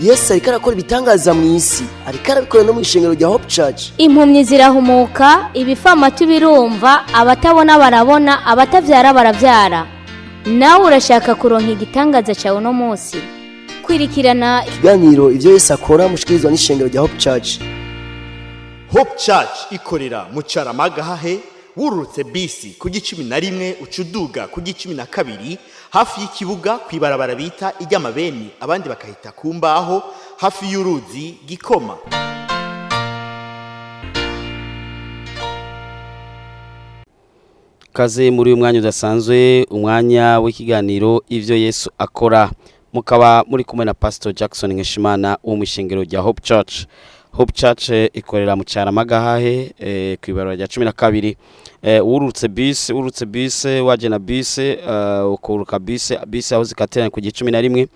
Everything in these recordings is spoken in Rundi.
Yesu ariko arakora ibitangaza mu isi, ariko arabikora no mu ishengero rya Hope Church. Impumyi zirahumuka, ibifamatu birumva, abatabona barabona, abatabyara barabyara. Nawe urashaka kuronka igitangaza cyawe uno munsi? Kwirikirana ikiganiro Ibyo Yesu Akora mushikirizwa n'ishengero rya Hope Church. Hope Church ikorera mu Caramagahahe. Wururutse bisi ku 11, uca uduga ku 12, hafi y'ikibuga, ku ibarabara bita iry'amabeni, abandi bakahita ku mbaho, hafi y'uruzi Gikoma. Kaze muri uyu mwanya udasanzwe, umwanya w'ikiganiro Ivyo Yesu Akora. Mukaba muri kumwe na Pastor Jackson Nkeshimana wo mu ishengero rya Hope Church. Hope Church ikorera mu Caramagahahe, ku ibarabara rya 12. Wurutse bus, waje na bus, ukuruka bus aho zikaterana ku 11,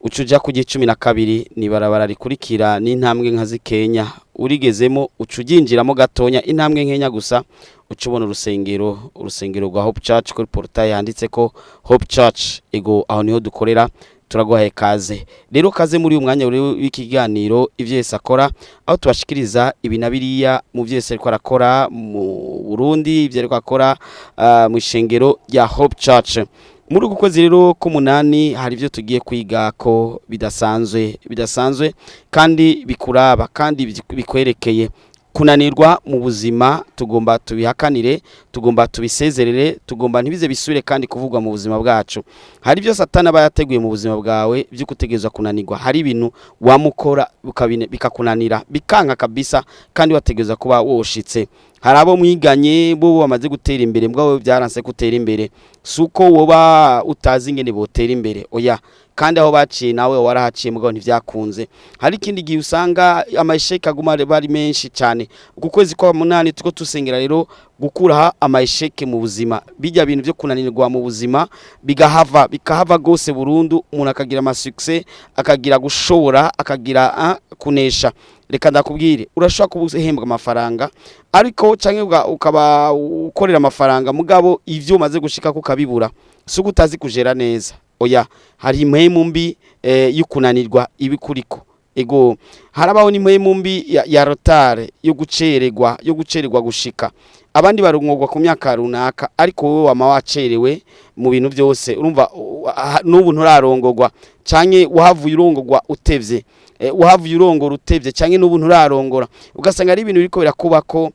uca uja ku 12, ni barabara rikurikira n'intambwe nka zikenya. Urigezemo, uca uryinjiramo gatonya, intambwe nkenya gusa, uca ubona urusengero rwa Hope Church. Kuri portail handitse ko Hope Church. Ego, aho niho dukorera. Turaguhaye kaze rero, kaze muri uyu mwanya w'ikiganiro Ivyo Yesu Akora, aho tubashikiriza ibi na biriya mu vyo Yesu ariko arakora mu Burundi, ivyo ariko akora mu ishengero rya Hope Church. Muri uku kwezi rero k'umunani hari ibyo tugiye kwiga ko bidasanzwe, bidasanzwe kandi bikuraba kandi bikwerekeye. Kunanirwa mu buzima tugomba tubihakanire, tugomba tubisezerere, tugomba ntibize bisubire kandi kuvugwa mu buzima bwacu. Hari ibyo Satani aba yateguye mu buzima bwawe byo kutegerezwa kunanirwa. Hari ibintu wamukora bikakunanira, bikanka kabisa, kandi wategerezwa kuba woshitse. Hari abo mwiganye bo bamaze gutera imbere, mbwa byaranse gutera imbere. Si uko woba utazi ingene botera imbere, oya, kandi aho baciye nawe warahaciye, mugabo ntivyakunze. Hari ikindi gihe usanga amayesheke aguma bari menshi cyane. Uku kwezi kwa munani tuko tusengera rero gukuraho amayesheke mu buzima, bijya bintu byo kunanirwa mu buzima bigahava, bikahava gose burundu, umuntu akagira amasuccès, akagira gushobora, akagira kunesha. Reka ndakubwire, urashobora kuba uhembwa amafaranga ariko canke ukaba ukorera amafaranga, mugabo ivyo umaze gushika ukabibura. Si uko utazi kujera neza, oya, hari impwemu mbi y'ukunanirwa ibikuriko. Ego, harabaho n'impwemu mbi ya retard, yo gucererwa gushika. Abandi barongorwa ku myaka runaka, ariko wowe wama wacerewe mu bintu byose. Urumva n'ubu nturarongorwa, canke wahavuye urongorwa utevye, wahavuye urongora utevye, canke n'ubu nturarongora. Ugasanga ari ibintu biriko birakubako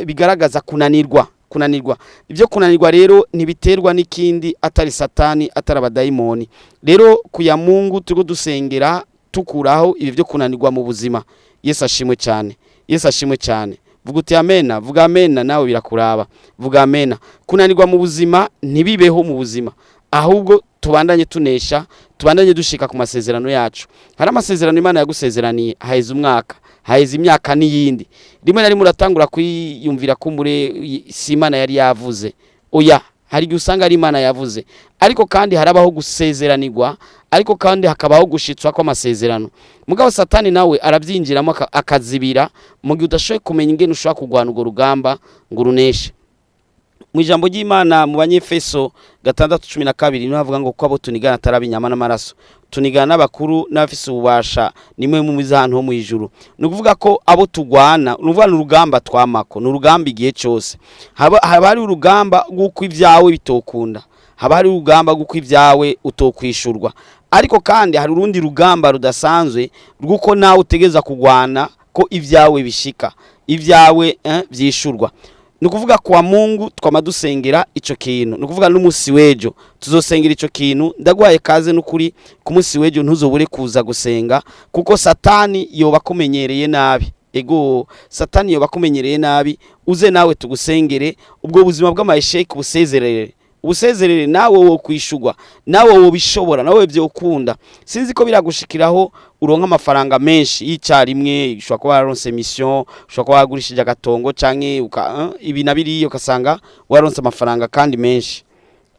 bigaragaza kunanirwa. Kunanirwa, ibyo kunanirwa rero ntibiterwa n'ikindi atari Satani, atari abadayimoni. Rero kuya Mungu turiko dusengera tukuraho ibi byo kunanirwa mu buzima. Yesu ashimwe cyane, Yesu ashimwe cyane. Vuga uti amena, vuga amena, nawe birakuraba, vuga amena. Kunanirwa mu buzima ntibibeho mu buzima, ahubwo tubandanye tunesha, tubandanye dushika ku masezerano yacu. Hari amasezerano Imana yagusezeraniye, haheze umwaka, haheze imyaka n'iyindi. Rimwe na rimwe uratangura kwiyumvira kumbure si Imana yari yavuze. Oya, hari igihe usanga ari Imana yavuze, ariko kandi harabaho gusezeranirwa, ariko kandi hakabaho gushitswa kw'amasezerano. Mugabo Satani nawe arabyinjiramo akazibira mu gihe udashoboye kumenya ingene ushobora kurwana urwo rugamba ngo uruneshe. Mu ijambo ry'Imana mu Banyefeso 6:12 niho havuga ngo ko abo tunigana atari inyama n'amaraso, tunigana n'abakuru n'abafise ububasha nimwe mu ahantu ho mu ijuru. Ni ukuvuga ko abo tugwana, ni ukuvuga ni urugamba twamako, ni urugamba igihe cyose. Haba hari urugamba rw'uko ibyawe bitokunda, haba hari urugamba rw'uko ibyawe utokwishurwa, ariko kandi hari urundi rugamba rudasanzwe rw'uko nawe utegeza kugwana ko ibyawe bishika, ibyawe vyishurwa. Ni ukuvuga kwa Mungu twama dusengera ico kintu. Ni ukuvuga n'umunsi w'ejo tuzosengera ico kintu. Ndaguhaye kaze n'ukuri, ku munsi w'ejo ntuzobure kuza gusenga, kuko Satani yoba akumenyereye nabi. Ego, Satani yoba akumenyereye nabi. Uze nawe tugusengere, ubwo buzima bw'amayesheke ubusezerere, ubusezerere. Nawe wo kwishurwa, nawe wo bishobora, nawe vyokunda. Sinzi ko biragushikiraho uronka amafaranga menshi y'icyarimwe. Ushobora kuba waronse mission, ushobora kuba wagurishije agatongo canke ibi na biriya, ugasanga waronse amafaranga kandi menshi,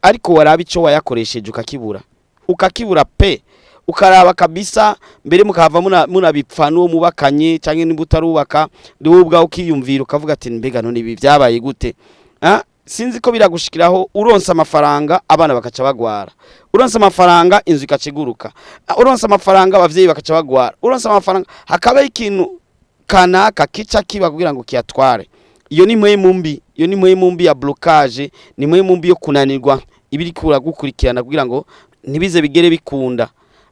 ariko waraba ico wayakoresheje ukakibura, ukakibura pe. Ukaraba kabisa mbere mukahava munabipfa n'uwo mubakanye, canke nimba utarubaka, ni wowe ubwawe ukiyumvira ukavuga ati: "Mbega none ibi byabaye gute?" Ah, Sinzi ko biragushikiraho, uronse amafaranga abana bakaca bagwara, uronse amafaranga inzu ikaciguruka, uronse amafaranga abavyeyi bakaca bagwara, uronse amafaranga hakaba ikintu kanaka kica kiba kugira ngo kiyatware. Iyo ni mpwemu mbi, iyo ni mpwemu mbi ya blocage, ni mpwemu mbi yo kunanirwa ibiri gukurikirana kugira ngo ntibize bigere bikunda.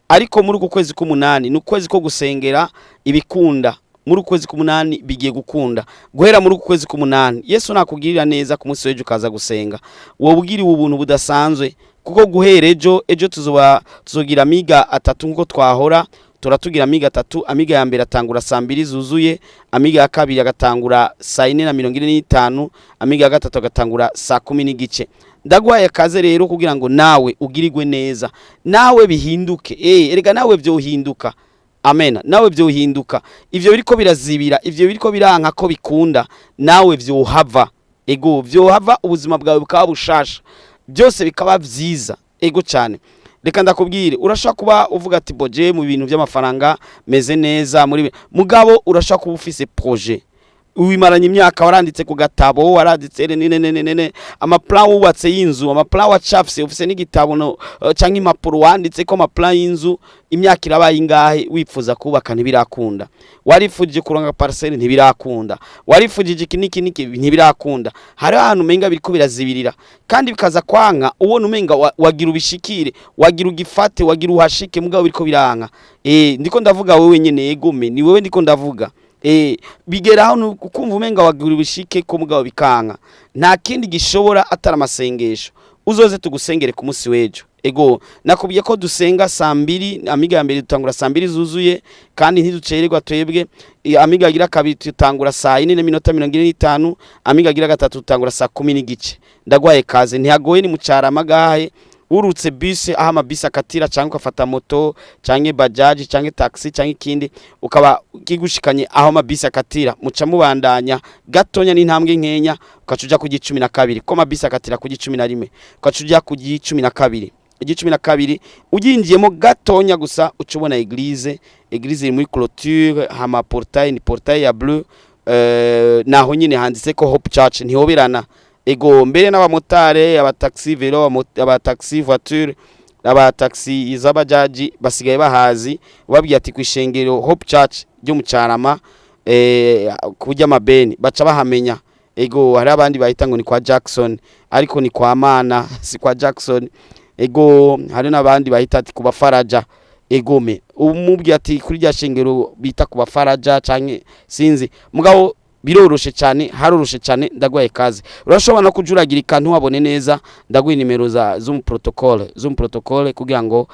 Ariko muri uku kwezi k'umunani ni ukwezi ko gusengera ibikunda. Muri uku kwezi k'umunani bigiye gukunda. Guhera muri uku kwezi k'umunani, Yesu nakugirira neza ku munsi w'ejo ukaza gusenga, wowe ugiriwe ubuntu budasanzwe, kuko guhera ejo, ejo tuzoba tuzogira amiga atatu nkuko twahora turatugira amiga atatu. Amiga ya mbere atangura saa 2 zuzuye, amiga ya kabiri agatangura saa 4:45, amiga ya gatatu agatangura saa 10:15. Ndaguhaye akaze rero kugira ngo nawe ugirirwe neza, nawe bihinduke. Erega nawe byohinduka. Amena, nawe byohinduka. Ivyo biriko birazibira, ivyo biriko biranka ko bikunda, nawe vyohava. Ego, vyohava, ubuzima bwawe bukaba bushasha, byose bikaba vyiza. Ego cyane. Reka ndakubwire, urashobora kuba uvuga ati boje mu bintu by'amafaranga meze neza muri mugabo, urashobora kuba ufise projet ubimaranye imyaka, waranditse ku gatabo, waranditse ne amaplan wubatse y'inzu, amaplan wacafse, ufise n'igitabo no canke impapuro wanditse ko amaplan y'inzu. Imyaka irabaye ingahe wipfuza kubaka, ntibirakunda. Warifujije kuronka parcelle, ntibirakunda. Warifujije iki niki niki, ntibirakunda. Hari ahantu umenga biriko birazibirira kandi bikaza kwanka, ubona umenga wagira ubishikire, wagira ugifate, wagira uhashike, mugabo biriko biranka. Ndiko ndavuga wewe nyene, egome ni wewe ndiko ndavuga. Bigeraho ukumva umenga wagira ubishike ko mugabo bikanka. Nta kindi gishobora atari amasengesho. Uzoze tugusengere ku munsi w'ejo. Ego, nakubwiye ko dusenga saa 2. Amiga ya mbere dutangura saa 2 zuzuye kandi ntiducererwa twebwe. Amiga agira kabiri dutangura saa 4:45, amiga agira gatatu dutangura saa 10:15. Ndagwaye kaze, ntihagoye, ni mucarama gahe urutse bisi aho amabisi akatira, cyangwa ugafata moto cyangwa bajaji cyangwa taxi cyangwa ikindi, ukaba kigushikanye aho amabisi akatira, muca mubandanya gatonya n'intambwe nkenya, ukaca uja ku 12, ko amabisi akatira ku 11, ukaca uja ku 12. 12 uginjiyemo gatonya gusa uca ubona église. Église iri muri clôture, hama portail ni portail ya bleu, naho nyine handitse ko Hope Church, ntihoberana. Ego, mbere n'abamotare, abataxi vélo, abataxi voiture, abataxi z'abajaji basigaye bahazi. Babwiye ati kwishengero Hope Church ryo mu Carama, kujya amabeni, baca bahamenya. Ego, hari abandi bahita ngo ni kwa Jackson, ariko ni kwa Mana, si kwa Jackson. Ego, hari n'abandi bahita ati kubafaraja. Egome, umubwiye ati kuri rya shengero bita kubafaraja canke sinzi, mugabo biroroshe cyane, haroroshe cyane. Ndagwaye kaze. Urashobora no kujuragirika ntuhabone neza, ndaguha nimero za zoom protocole, zoom protocole, kugira ngo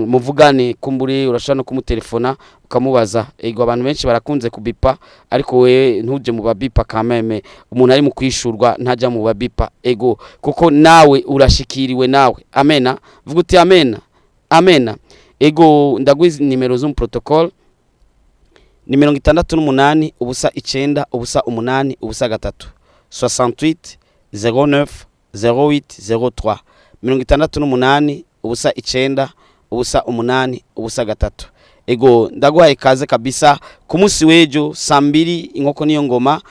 muvugane. Kumbure urashobora no kumutelefona ukamubaza. Ego, abantu benshi barakunze kubipa, ariko we ntuje mu babipa kameme. Umuntu ari mu kwishurwa ntajya mu babipa. Ego, kuko nawe urashikiriwe nawe. Amena, vuga uti amena, amena. Ego, ndaguha nimero zoom protocole ni 68 0 9 0 8 0 3, 68 09 08 03, 68 0 9 0 8 0 3. Ego, ndaguhaye kaze kabisa ku munsi w'ejo saa 2, inkoko niyo ngoma,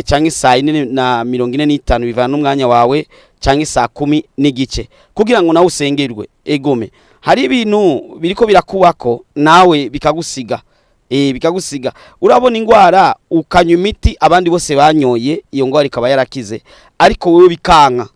canke saa 4:45, bivana n'umwanya wawe, canke saa 10:15, kugira ngo nawe usengerwe. Egome, hari ibintu biriko birakubako nawe bikagusiga, bikagusiga. Urabona ingwara, ukanywa imiti abandi bose banyoye, iyo ngwara ikaba yarakize, ariko wewe bikanka.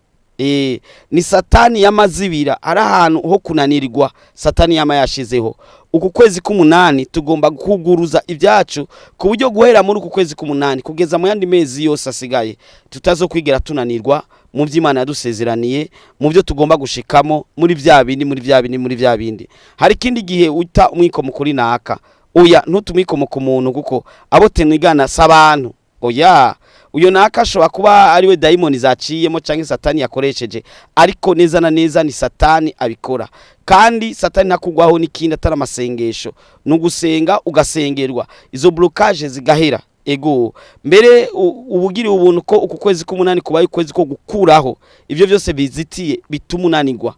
Ni satani y'amazibira, ari ahantu ho kunanirwa satani yama yashizeho. Uku kwezi k'umunani tugomba kuguruza ibyacu ku buryo guhera muri uku kwezi k'umunani kugeza mu yandi mezi yose asigaye tutazokwigera tunanirwa mu by'Imana yadusezeraniye, mu byo tugomba gushikamo, muri bya bindi, muri bya bindi, muri bya bindi. Hari ikindi gihe uta umwikomo kuri naka. Oya, ntutumwikomo ku muntu, kuko abo tenigana si abantu. Oya, uyo naka ashobora kuba ariwe dayimoni zaciyemo cyangwa satani yakoresheje, ariko neza na neza ni satani abikora. Kandi satani ntakugwaho n'ikindi atari amasengesho, ni ugusenga ugasengerwa, izo blocage zigahera. Ego, mbere ubugiriwe ubuntu ko uku kwezi k'umunani kubaye ukwezi ko gukuraho ivyo byose bizitiye bituma unanirwa.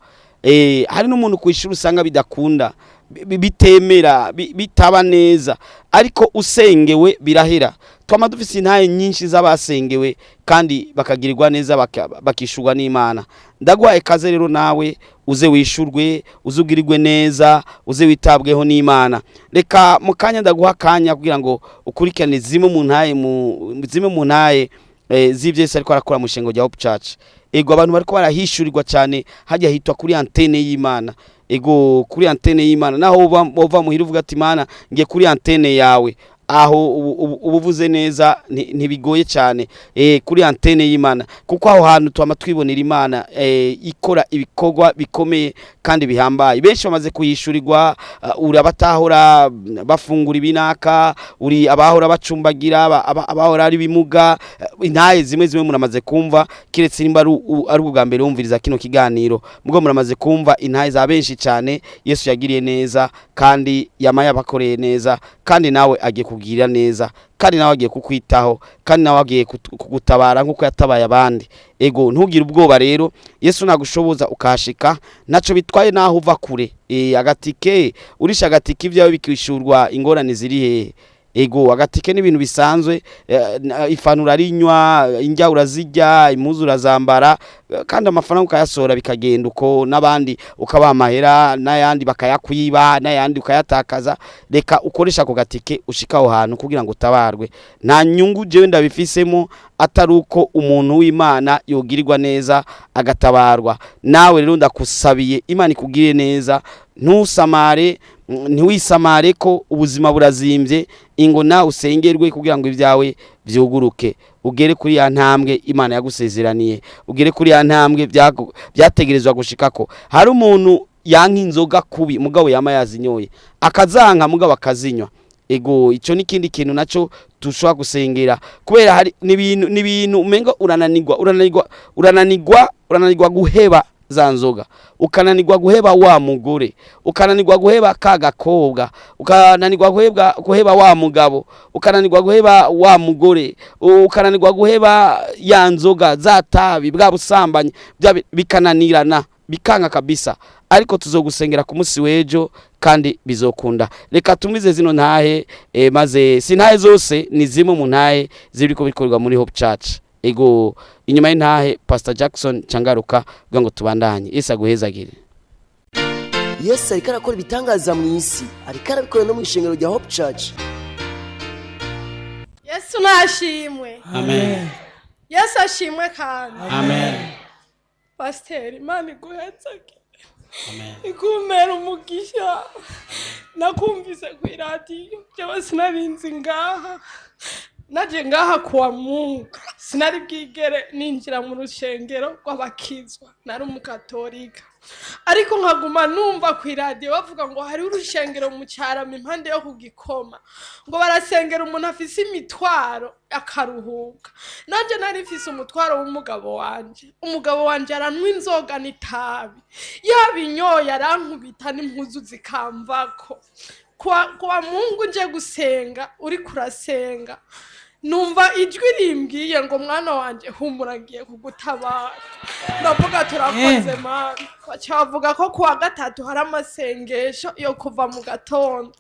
Hari n'umuntu ku ishuri usanga bidakunda, bitemera, bitaba neza, ariko usengewe birahera. Twama dufise intahe nyinshi z'abasengewe kandi bakagirirwa neza, bakishurwa n'Imana. Ndaguhaye kaze rero nawe uze wishurwe, uze ugirirwe neza, uze witabweho n'Imana. Reka mu kanya ndaguha akanya kugira ngo ukurikirane zimwe mu ntahe z'ibyo Yesu ariko arakora mu ishengo rya Hope Church. Ego, abantu bariko barahishurirwa cyane hajya hitwa kuri antene y'Imana. Ego, kuri antene y'Imana, naho uva muhira uvuga ati: "Imana, ngiye kuri antene yawe", aho ubu uvuze neza, ntibigoye cyane, kuri antene y'Imana, kuko aho hantu twama twibonera Imana ikora ibikorwa bikomeye kandi bihambaye. Benshi bamaze kuyishurirwa. Uri abatahora bafungura ibinaka, uri abahora bacumbagira, abahora ari bimuga. Intahe zimwe zimwe muramaze kumva, kiretse nimba ari ubwa mbere wumviriza kino kiganiro, mugo muramaze kumva intahe za benshi cyane Yesu yagiriye neza, kandi yama yabakoreye neza, kandi nawe agiye kugirira neza, kandi nawe agiye kukwitaho, kandi nawe agiye kugutabara nk'uko yatabaye abandi. Ego, ntugire ubwoba rero, Yesu nagushoboza ukahashika, ntaco bitwaye naho uva kure. Agatike urisha agatike, ibyawe bikishurwa, ingorane ziri hehe? Ego, agatike ni ibintu bisanzwe. Ifanu urarinywa, indya urazirya, impuzu urazambara, kandi amafaranga ukayasohora bikagenda uko, n'abandi ukabaha amahera, n'ayandi bakayakwiba, n'ayandi ukayatakaza. Reka ukoresha ako gatike ushika aho hantu kugira ngo utabarwe. Nta nyungu jewe ndabifisemo atari uko umuntu w'Imana yogirirwa neza agatabarwa. Nawe rero ndakusabiye Imana ikugirire neza, ntusamare, ntiwisamare ko ubuzima burazimbye. Ingo nawe usengerwe kugira ngo ibyawe vyuguruke, ugere kuri ya ntambwe Imana yagusezeraniye, ugere kuri ya ntambwe byategerezwa gushikako. Hari umuntu yanka inzoga kubi, mugabo yama yazinyoye, akazanka mugabo akazinywa. Ego, ico ni ikindi kintu naco dushobora gusengera, kubera hari n'ibintu umenga urananirwa, urananirwa, urananirwa, urananirwa guheba za nzoga, ukananirwa guheba wa mugore, ukananirwa guheba ka gakobwa, ukananirwa guheba wa mugabo, ukananirwa guheba wa mugore, ukananirwa guheba ya nzoga, za tabi, bwa busambanyi, bikananirana, bikanga kabisa. Ariko tuzogusengera ku munsi w'ejo kandi bizokunda. Reka tumize zino ntahe, maze si ntahe zose, ni zimwe mu ntahe ziriko bikorwa muri Hope Church. Ego, inyuma y'intahe Pastor Jackson Changaruka kugira ngo tubandanye. Yesu aguhezagire. Yesu ariko arakora ibitangaza mu isi, ariko arabikora no mu ishengero rya Hope Church. Yesu nashimwe. Amen. Yesu ashimwe kandi. Amen. Pasiteri, Imana iguhetsage, ikumera umugisha. Nakumvise ku iradiyo, jewe sinarinzi ngaha. Naje ngaha kuwa Mungu, sinari bwigere ninjira mu rushengero rw'abakizwa. Nari umukatolika, ariko nkaguma numva ku iradiyo bavuga ngo hariho urushengero mu Cyarama impande yo ku Gikoma, ngo barasengera umuntu afise imitwaro akaruhuka. Nanjye nari mfise umutwaro w'umugabo wanje. Umugabo wanje aranywa inzoga n'itabi, yabinyoye arankubita n'impuzu zikamvako. Kwa Mungu nje gusenga, uri kurasenga numva ijwi rimbwiye ngo: "Mwana wanje, humura, ngiye kugutabara." Ndavuga: "Turakoze Mana." Baca bavuga ko kuwa gatatu hari amasengesho yo kuva mu gatondo.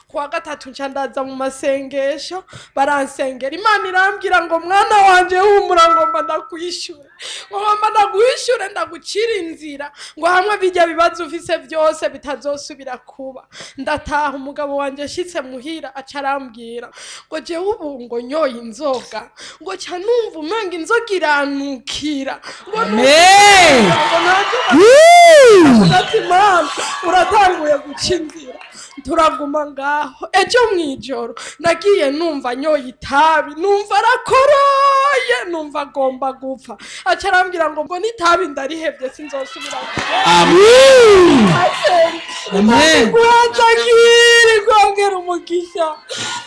Kuwa gatatu nca ndaza mu masengesho, baransengera. Imana irambwira ngo: "Mwana wanje, humura, ngomba ndakwishyure, ngomba ndaguhishure, ndagucira inzira, ngo hamwe bijya bibazo ufise byose bitazosubira kuba." Ndataha. Umugabo wanje ashitse muhira aca arambwira ngo: "Jewe ubu ngo nyoye inzoga, ngo ca numva umenga inzoga iranukira, ngo Amen. ngo ntacyo." Ati: "Mama, uratanguye guca inzira." Turaguma ngaho. Ejo mw'ijoro nagiye numva nyoye itabi, numva arakoroye, numva agomba gupfa. Aca arambwira ngo n'itabi ndarihevye, sinzosubira. Amen. Guhacagiri kongera umugisha.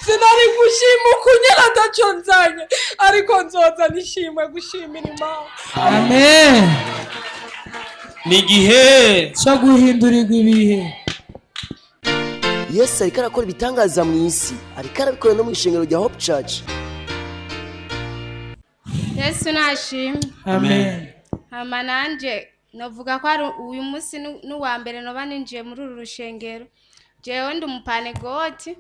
Sinari gushima ukunyera ataco nzanye, ariko nzoza nishimwe gushimira Imana. Amen. Ni igihe cyo guhindurirwa ibihe. Yesu ariko arakora ibitangaza mu isi, ariko arabikora no mu ishengero rya Hope Church. Yesu nashimwe. Amen. Hama nanje Novuga ko ari uyu munsi n'uwa mbere noba ninjiye muri uru rushengero. Jewe ndi umupanegoti,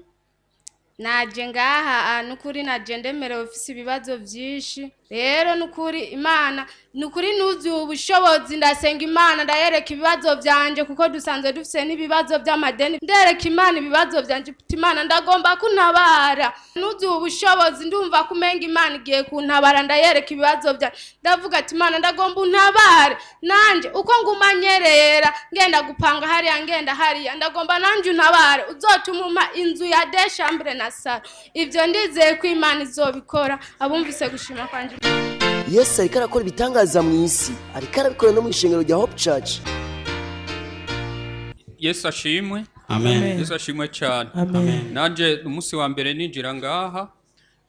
naje ngaha nukuri naje ndemerewe ufise ibibazo vyinshi. Rero nukuri Imana, nukuri nuzuye ubushobozi, ndasenga Imana, ndayereka ibibazo vyanje, kuko dusanzwe dufise n'ibibazo vy'amadeni. Ndereka Imana ibibazo vyanje, mfite Imana ndagomba kuntabara, nuzuye ubushobozi, ndumva ko umenga Imana igiye kuntabara. Ndayereka ibibazo vyanje, ndavuga ati Imana ndagomba untabare nanje, uko nguma nyerera ngenda gupanga hariya ngenda hariya, ndagomba nanje untabare, uzotuma umpa inzu ya deux chambres na salon. Ivyo ndizeye ko Imana izobikora. Abumvise gushima kwanje. Yesu ariko arakora ibitangaza mu isi, ariko arabikora no mu ishengero rya Hope Church. Yesu ashimwe. Amen. Yesu ashimwe cyane. Amen. Nanje umunsi wa mbere ninjira ngaha,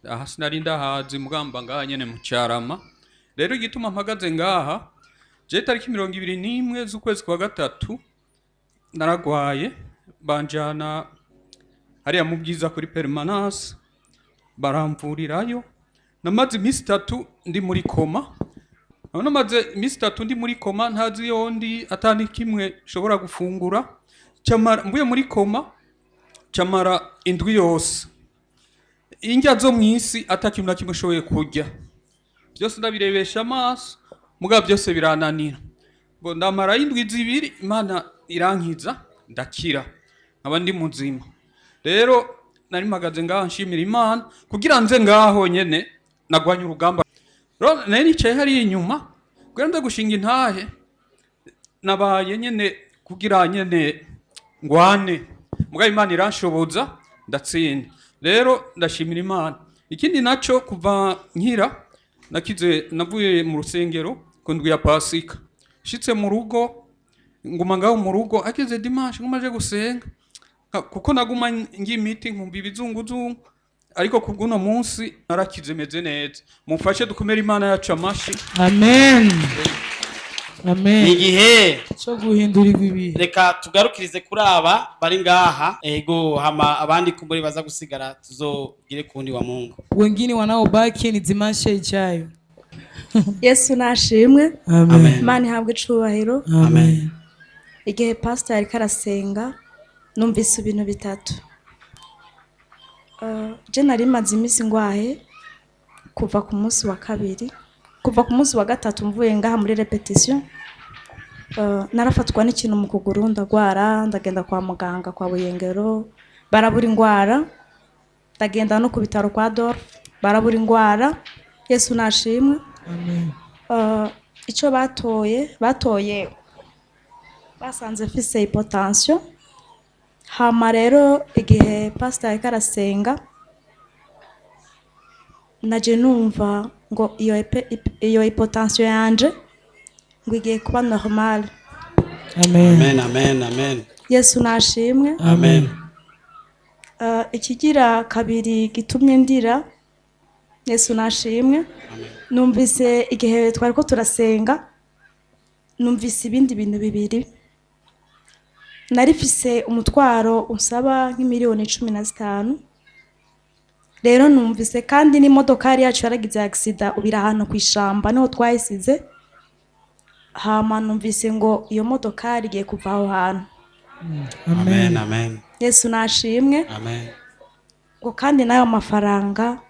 aha sinari ndahazi, mugamba ngaha nyene mu Cyarama. Rero igituma mpagaze ngaha, je tariki 21 z'ukwezi kwa gatatu naragwaye, banjana hariya mu Bwiza kuri permanence, baramvurirayo. Namaze iminsi 3 ndi muri koma. Aho namaze iminsi 3 ndi muri koma, ntazi iyo ndi, atani kimwe nshobora gufungura. Camara mvuye muri koma, camara indwi yose indya zo mu isi ata kintu na kimwe nshoboye kurya, byose ndabirebesha amaso, mugabo byose birananira. Ngo ndamara indwi 2, Imana irankiza, ndakira, nkaba ndi muzima. Rero nari mpagaze ngaha nshimira Imana kugira nze ngaho nyene nagwanye urugamba. Rero nari nicaye hariya inyuma kugira nze gushinga intahe, nabaye nyene kugira nyene ngwane, mugabo Imana iranshoboza ndatsinda. Rero ndashimira Imana. Ikindi naco, kuva nkira nakize, navuye mu rusengero ku ndwi ya Pasika, nshitse mu rugo nguma ngaho mu rugo, ageze dimanche nguma aje gusenga, kuko naguma ngiye imiti nkumva ibizunguzungu, ariko kubw'uno munsi narakize meze neza. Mumfashe dukomere Imana yacu amashi. Amen. Amen. Ni igihe cyo guhindurirwa ibihe. Reka tugarukirize kuri aba bari ngaha, ego, hama abandi kumbure baza gusigara tuzogire kundi wa Mungu. Wengine wanaobaki ni dimanche ijayo. Yesu nashimwe. Amen. Imana ihabwe icubahiro. Amen. Igihe pastor yariko arasenga, numvise ibintu bitatu. Je nari maze iminsi ngwaye kuva ku munsi wa kabiri, kuva ku munsi wa gatatu mvuye ngaha muri répétition. Narafatwa n'ikintu mu kuguru, ndagwara, ndagenda kwa muganga kwa Buyengero, barabura ingwara, ndagenda no ku bitaro kwa Dorf, barabura ingwara. Yesu nashimwe. Amen. Ico batoye basanze mfise hypotension. Hama rero igihe pastor yariko arasenga, naje numva ngo iyo hypotension yanje ngo igiye kuba normal. Amen. Amen, amen, amen. Yesu nashimwe. Amen. Ikigira kabiri gitumye ndira, Yesu nashimwe, numvise igihe twariko turasenga, numvise ibindi bintu bibiri. Narifise umutwaro unsaba nk'imiliyoni 15. Rero numvise kandi n'imodokari yacu yaragize accident, ubira ahantu kw'ishamba niho twayisize. Hama numvise ngo iyo modokari igiye kuva aho hantu. Amen, amen. Yesu nashimwe. Amen. Ngo kandi n'ayo mafaranga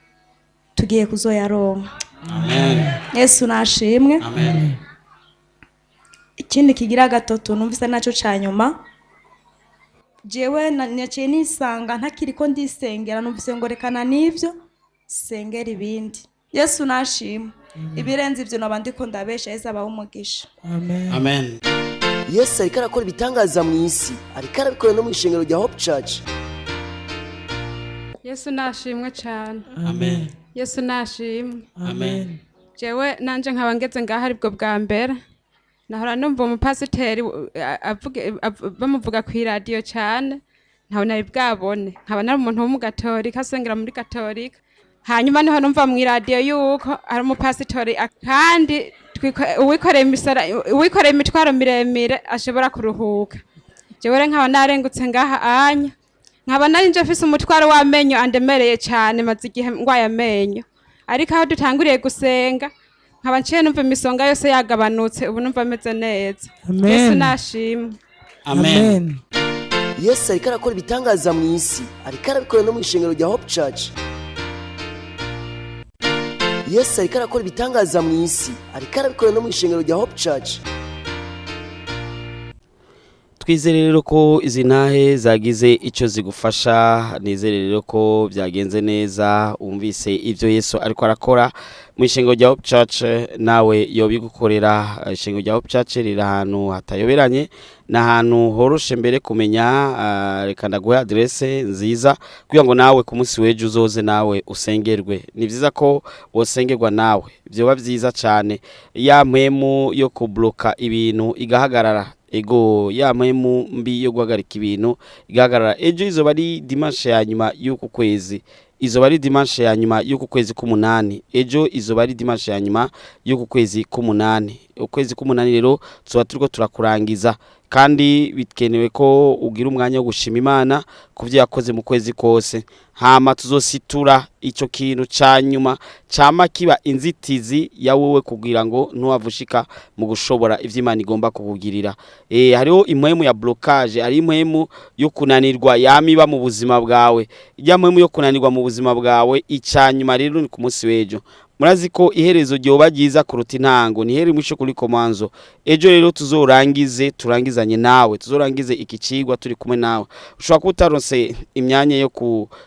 tugiye kuzoyaronka. Amen. Yesu nashimwe. Amen. Ikindi kigira gatatu numvise naco ca nyuma, jewe naciye nisanga ntakiriko ndisengera, numvise ngo rekana n'ivyo, sengera ibindi. Yesu nashimwe. Ibirenze ivyo noba ndiko ndabesha. Yesu abahe umugisha. Amen. Amen. Yesu ariko arakora ibitangaza mu isi, ariko arabikora no mu ishengero rya Hope Church. Yesu nashimwe cyane. Amen. Yesu nashimwe. Amen. Jewe nanje nkaba ngeze ngaha aribwo bwa mbere. Nahora numva umupasiteri bamuvuga ku iradiyo cyane, ntawe nari bwabone. Nkaba nari umuntu w'umugatolika, asengera muri gatolika. Hanyuma niho numva mu iradiyo yuko ari umupasitori, kandi uwikoreye imitwaro miremire ashobora kuruhuka. Jewe rero nkaba narengutse ngaha anya, nkaba nari nje mfise umutwaro w'amenyo andemereye cyane, maze igihe ngwaye amenyo. Ariko aho dutanguriye gusenga, Nkaba nciye numva imisonga yose yagabanutse, ubu numva ameze neza. Amen. Yesu nashimwe. Amen. Yesu ariko arakora ibitangaza mu isi, ariko arabikora no mu ishengero rya Hope Church. Yesu ariko arakora ibitangaza mu isi, ariko arabikora no mu ishengero rya Hope Church. Twizere rero ko izi ntahe zagize icyo zigufasha. Nizere rero ko byagenze neza, wumvise ibyo Yesu ariko arakora mu ishengo rya Hope Church, nawe yobigukorera. Ishengo rya Hope Church riri ahantu hatayoberanye, ni ahantu horoshe mbere kumenya. Reka ndaguhe aderese nziza kugira ngo nawe ku munsi w'ejo uzoze nawe usengerwe. Ni byiza ko wosengerwa nawe, byoba byiza cyane. Ya mpemu yo kubloka ibintu igahagarara, ego ya mpemu mbi yo guhagarika ibintu igahagarara. Ejo izoba ari dimanche ya nyuma y'uku kwezi, izoba ari dimanche ya nyuma y'uku kwezi k'umunani. Ejo izoba ari dimanche ya nyuma y'uku kwezi k'umunani. Ukwezi k'umunani rero tuba turiko turakurangiza, kandi bikenewe ko ugira umwanya wo gushima Imana ku byo yakoze mu kwezi kose. Hama tuzositura ico kintu ca nyuma cama kiba inzitizi ya wowe kugira ngo ntuhavushika mu gushobora ivyo Imana igomba kukugirira. Hariho impwemu ya blocage, hari impwemu yo kunanirwa yamiba mu buzima bwawe. Ijya mpwemu yo kunanirwa mu buzima bwawe, ica nyuma rero ni ku munsi w'ejo. Murazi ko iherezo ryoba ryiza kuruta intango, ni heri mwisho kuliko mwanzo. Ejo rero tuzorangize, turangizanye nawe, tuzorangize iki cigwa turi kumwe nawe. Ushobora kuba utaronse imyanya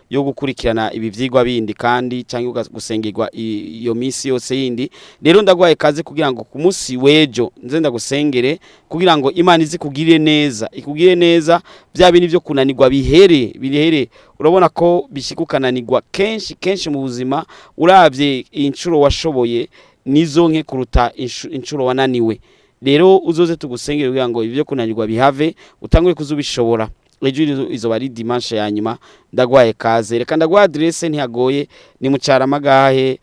yo gukurikirana ibi vyigwa bindi kandi cyangwa gusengerwa iyo minsi yose yindi. Rero ndagwaye kaze kugira ngo ku munsi w'ejo nze ndagusengere kugira ngo Imana izikugirire neza, ikugirire neza, bya bindi byo kunanirwa bihere, bihere. Urabona ko bishikukananirwa kenshi kenshi mu buzima, uravye inshuro washoboye nizo nke kuruta inshuro wananiwe. Rero uzoze tugusengere kugira ngo ibyo kunanirwa bihave, utangure kuzubishobora. Ejo izoba ari dimanche ya nyuma. Ndagwaye kaze, reka ndaguha adresse ntihagoye, ni mu Cyaramagahe.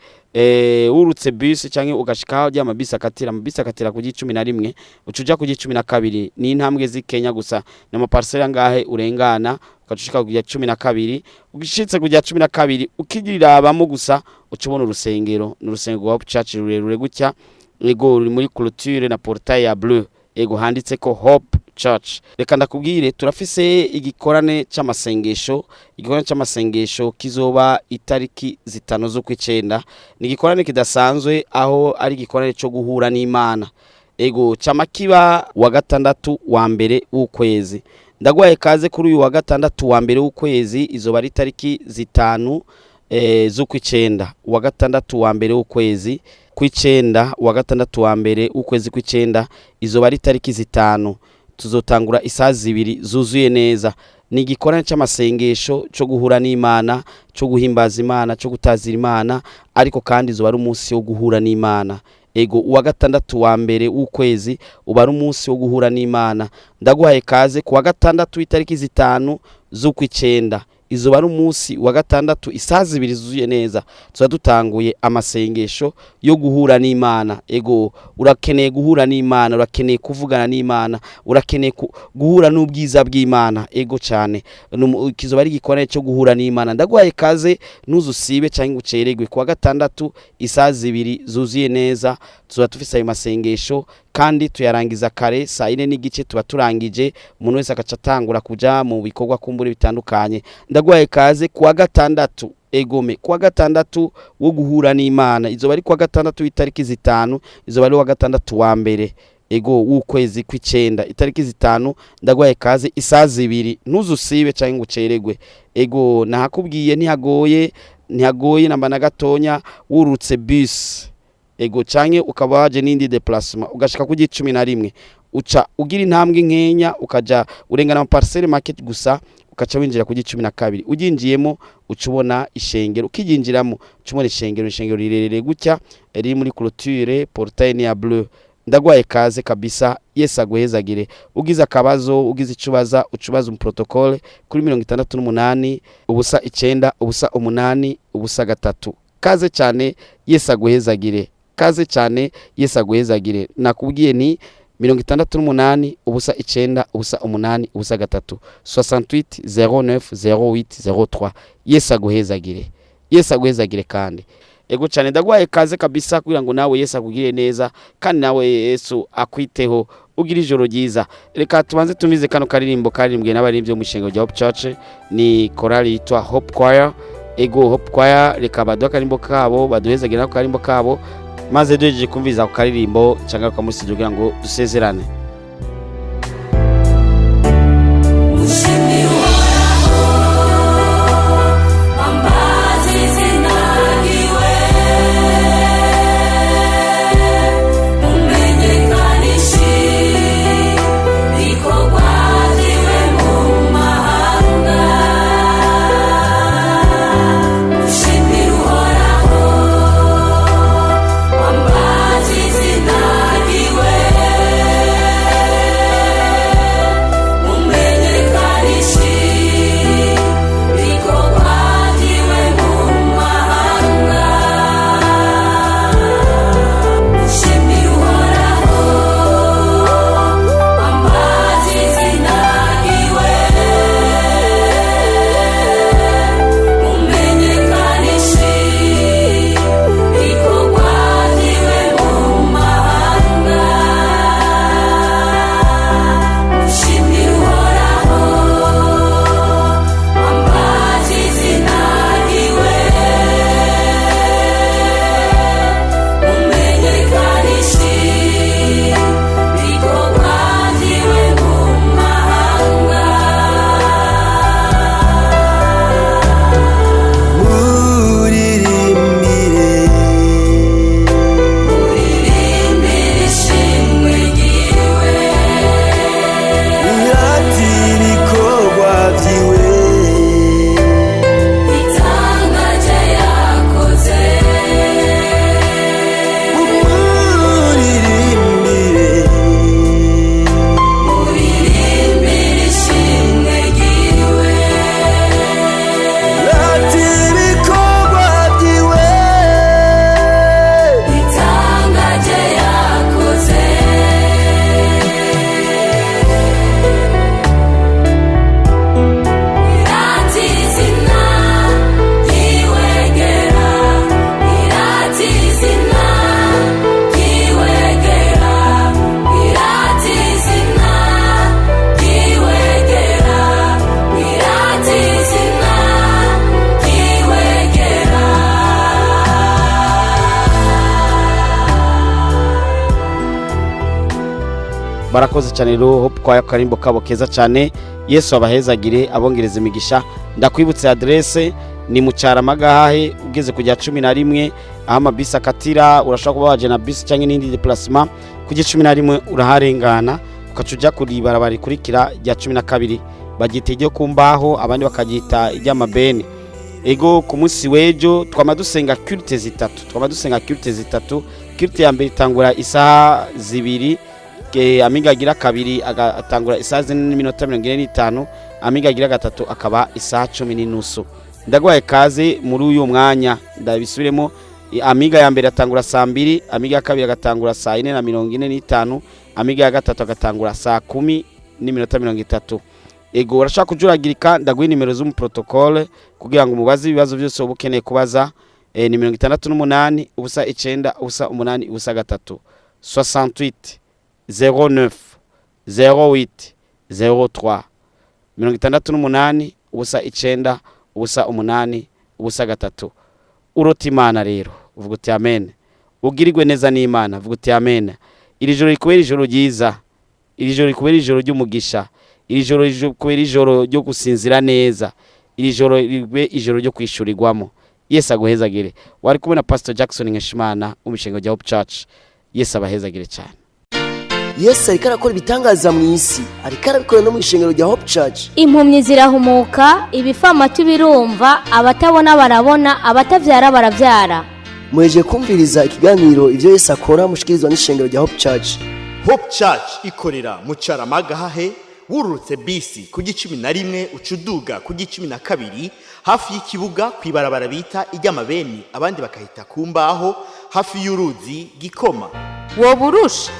Urutse bus canke ugashika aho amabisi akatira, amabisi akatira ku 11 ucuja ku 12, ni intambwe z'Ikenya gusa, na maparcelle angahe urengana ugacushika ku 12. Ugishitse ku 12 ukigirirabamo gusa ucubona urusengero, ni urusengero rwa Hope Church rurerure gutya, ego ruri muri clôture na portail ya bleu, ego handitse ko Hope Church. Reka ndakubwire, turafise igikorane c'amasengesho, igikorane c'amasengesho kizoba itariki 5 z'ukwicenda. Ni igikorane kidasanzwe, aho ari igikorane co guhura n'Imana, ego camakiba wa gatandatu wa mbere w'ukwezi. Ndagwaye kaze kuri uyu wa gatandatu wa mbere w'ukwezi, izoba ari itariki 5 z'ukwicenda, wa gatandatu wa mbere w'ukwezi kw'icenda, wa gatandatu wa mbere w'ukwezi kw'icenda, izoba ari itariki 5. Tuzotangura isaha 2 zuzuye neza. Ni igikorane c'amasengesho co guhura n'Imana, co guhimbaza Imana, co gutazira Imana, ariko kandi izoba ari umunsi wo guhura n'Imana. Ego uwa gatandatu wa mbere w'ukwezi uba ari umunsi wo guhura n'Imana. Ndaguhaye kaze ku wa gatandatu itariki 5 z'ukwicenda, izoba ari umunsi wa gatandatu isaha 2 zuzuye neza. Tuba dutanguye amasengesho yo guhura n'Imana. Ego urakeneye guhura n'Imana, urakeneye kuvugana n'Imana, urakeneye guhura n'ubwiza bw'Imana. Ego cyane, kizoba ari igikorane cyo guhura n'Imana. Ndaguhaye kaze, ntuzusibe cyangwa uceregwe. Ku wa gatandatu isaha 2 zuzuye neza tuba dufise ayo masengesho, kandi tuyarangiza kare saa 4:15 tuba turangije, umuntu wese agaca atangura kuja mu bikorwa kumbure bitandukanye. Ndaguhaye kaze ku wa gatandatu, egome ku wa gatandatu wo guhura n'Imana. Izoba ari ku wa gatandatu itariki 5, izoba ari wa gatandatu wa mbere, ego w'ukwezi kw'icenda, itariki 5. Ndaguhaye kaze isaha 2, ntuzusibe cyangwa uceregwe. Ego nahakubwiye ntihagoye, ntihagoye namba na gatonya. Wurutse bus, ego canke ukaba waje n'indi déplacement ugashika ku 11, uca ugira intambwe nkenya ukaja urengana parcelle market gusa, ukaca winjira ku 12. Uginjiyemo uca ubona ishengero, ukijinjiramo uca ubona ishengero, ishengero rirerere gutya riri muri clôture, portail ya bleu. Ndagwaye kaze kabisa, Yesu aguhezagire. Ugize akabazo, ugize icubaza, ucubaza protocole kuri 68 0 9 0 8 0 3. Kaze cyane, Yesu aguhezagire. Kaze cyane, Yesu aguhezagire. Nakubwiye ni 68 0 9 0 8 0 3, 68 09 08 03. Yesu aguhezagire, Yesu aguhezagire. Kandi Ego cyane, ndaguhaye kaze kabisa kugira ngo nawe Yesu akugire neza kandi nawe Yesu akwiteho, ugira ijoro ryiza. Reka tubanze tumize kano karirimbo karirimbwe n'abaririmbyi bo mu ishengero rya Hope Church, ni korali yitwa Hope Choir. Ego, Hope Choir, reka baduhe akarimbo kabo, baduhezagire n'ako karimbo kabo, maze duhejeje kumviza ako karirimbo cyangwa muri studio kugira ngo dusezerane. Mushimire Uhoraho, ambaza izina ryiwe, mumenyekanishe ibikorwa byiwe mu mahanga. Mushimire Uhoraho, ambaza izina ryiwe, mumenyekanishe ibikorwa byiwe mu mahanga. Mushimire Uhoraho, ambaza izina ryiwe, mumenyekanishe ibikorwa byiwe mu mahanga. Mushimire Uhoraho, ambaza izina ryiwe, mumenyekanishe ibikorwa byiwe mu mahanga. Muririmbire, Muririmbire ishimwe ryiwe, iratira ibikorwa byiwe, itangaje yakoze. Muririmbire, Muririmbire ishimwe ryiwe, iratira ibikorwa byiwe, itangaje yakoze. Irati izina ryiwegera, irati izina ryiwegera, irati izina ryiwegera, irati izina ryiwegera. Barakoze cyane rero Hope Choir, karimbo kabo keza cyane. Yesu abahezagire, abongereza imigisha. Ndakwibutse adresse ni mu Cyaramagahahe, ugeze kujya 11 aho amabisi akatira. Urashobora kuba waje na bisi cyangwa n'indi déplacement. Ku 11 uraharengana, ukaca ujya kuri ibarabara rikurikira rya 12, bagita iryo ku mbaho, abandi bakaryita iry'amabeni. Ego, ku munsi w'ejo twama dusenga culte zitatu, twama dusenga culte zitatu. Culte ya mbere itangura isaha 2, amiga agira kabiri agatangura isaha 4:45, amiga agira gatatu akaba isaha 10:30. Ndaguhaye kaze muri uyu mwanya, ndabisubiremo: amiga ya mbere atangura saa 2, amiga ya kabiri agatangura saa 4:45, amiga ya gatatu agatangura saa 10:30. Ego, urashaka kujuragirika, ndaguha nimero z'umuprotocole kugira ngo umubaze ibibazo byose uba ukeneye kubaza. Ni 68 0 9 0 8 0 3, 68 09 08 03, 68 0 9 0 8 0 3. Urota Imana rero, uvuga uti amen. Ugirirwe neza n'Imana, vuga uti amen. Iri joro rikubera ijoro ryiza, iri joro rikubera ijoro ry'umugisha, iri joro rikubera ijoro ryo gusinzira neza, iri joro ribe ijoro ryo kwishyurirwamo. Yesu aguhezagire. Wari kumwe na Pastor Jackson Nkeshimana w'umushinga wa Hope Church. Yesu abahezagire cyane. Yesu ariko arakora ibitangaza mu isi, ariko arabikora no mu ishengero rya Hope Church. Impumyi zirahumuka, ibifamatu birumva, abatabona barabona, abatabyara barabyara. Muhejeje kumviriza ikiganiro Ibyo Yesu Akora, mushikirizwa n'ishengero rya Hope Church. Hope Church ikorera mu Cyaramagahahe, wururutse bisi ku 11 uca uduga ku 12, hafi y'ikibuga ku ibarabara bita iry'amabeni, abandi bakahita ku mbaho, hafi y'uruzi Gikoma. Woba urusha,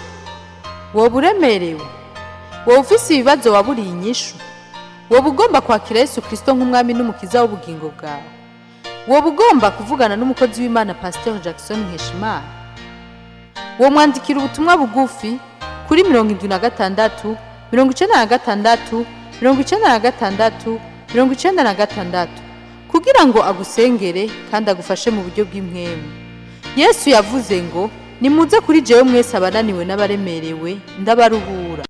woba uremerewe, woba ufise ibibazo waburiye inyishu, woba ugomba kwakira Yesu Kirisito nk'umwami n'umukiza w'ubugingo bwawe. Woba ugomba kuvugana n'umukozi w'Imana Pasteur Jackson Nkeshimana? Womwandikira ubutumwa bugufi kuri 76 96 96 96 kugira ngo agusengere kandi agufashe mu buryo bw'impwemu. Yesu yavuze ngo: "Nimuze kuri jewe mwese abananiwe n'abaremerewe, ndabaruhura."